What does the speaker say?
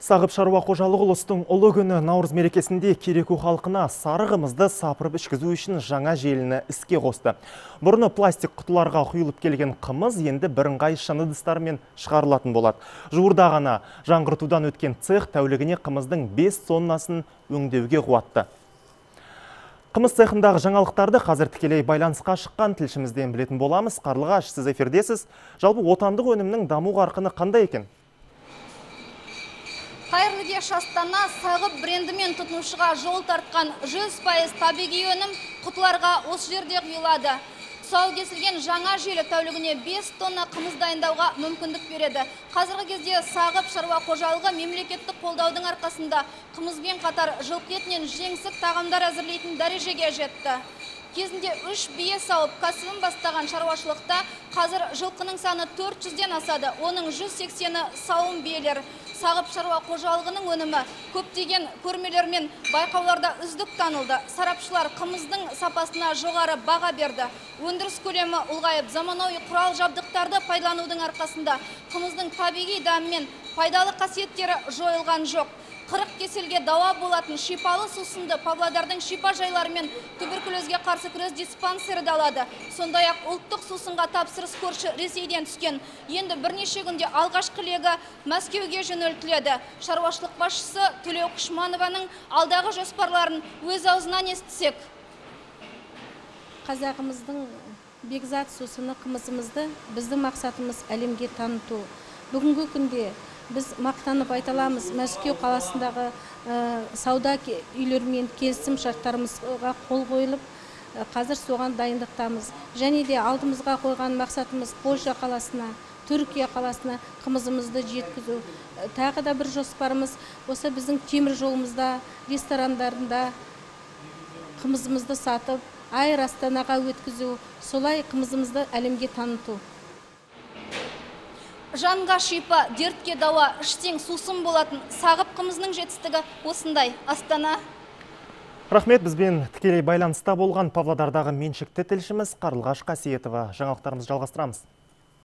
Сағып шаруа қожалығы ұлыстың ұлы күні Наурыз мерекесінде Кереку халқына сары қымызды сапырып ішкізу үшін жаңа желіні іске қосты. Бұрыны пластик құтыларға құйылып келген қымыз енді бірыңғай шыны ыдыстармен шығарылатын болады. Жуырда ғана жаңғыртудан өткен цех тәулігіне қымыздың 5 тоннасын өңдеуге қуатты. Қымыз цехындағы жаңалықтарды қазір тікелей байланысқа шыққан тілшімізден білетін боламыз. Қарлығаш, сіз эфирдесіз. Жалпы отандық өнімнің даму қарқыны қандай екен? Қайырлы кеш, Астана. Сағып брендімен тұтынушыға жол тартқан 100% табиғи өнім құтыларға осы жерде құйылады. Тұсау кесілген жаңа желі тәулігіне 5 тонна қымыз дайындауға мүмкіндік береді. Қазіргі кезде Сағып шаруа қожалығы мемлекеттік қолдаудың арқасында қымызбен қатар жылқы етінен жеңсік тағамдар әзірлейтін дәрежеге жетті. Кезінде 3 бие сауып кәсібін бастаған шаруашылықта қазір жылқының саны 400-ден асады. Оның 180-і сауын биелер. Сағып шаруа қожалығының өнімі көптеген көрмелер мен байқауларда үздік танылды. Сарапшылар қымыздың сапасына жоғары баға берді. Өндіріс көлемі ұлғайып, заманауи құрал жабдықтарды пайдаланудың арқасында қымыздың табиғи дәмі мен пайдалы қасиеттері жойылған жоқ. 40 кеселге дауа болатын шипалы сусынды Павлодардың шипажайлары мен туберкулезге қарсы күрес диспансері де алады. Сондай-ақ ұлттық сусынға тапсырыс көрші Ресейден түскен. Енді бірнеше күнде алғашқы легі Мәскеуге жөнелтіледі. Шаруашылық басшысы Төлеу Құшманованың алдағы жоспарларын өз аузынан естісек. Қазағымыздың бекзат сусыны қымызымызды біздің мақсатымыз әлемге таныту. Бүгінгі күнде біз мақтанып айта аламыз, Мәскеу қаласындағы сауда үйлерімен келісім шарттарымызға қол қойылып, қазір соған дайындықтамыз. Және де алдымызға қойған мақсатымыз Польша қаласына, Түркия қаласына қымызымызды жеткізу. Тағы да бір жоспарымыз осы біздің темір жолымызда, ресторандарында қымызымызды сатып, Айр Астанаға өткізу, солай қымызымызды әлемге таныту. Жанға шипа, дертке дауа, іштен сусын болатын сағып қымызының жетістігі осындай. Астана. Рахмет, бізбен тікелей байланыста болған Павлодардағы меншікті тілшіміз Қарлығаш Қасиетова. Жаңалықтарымызды жалғастырамыз.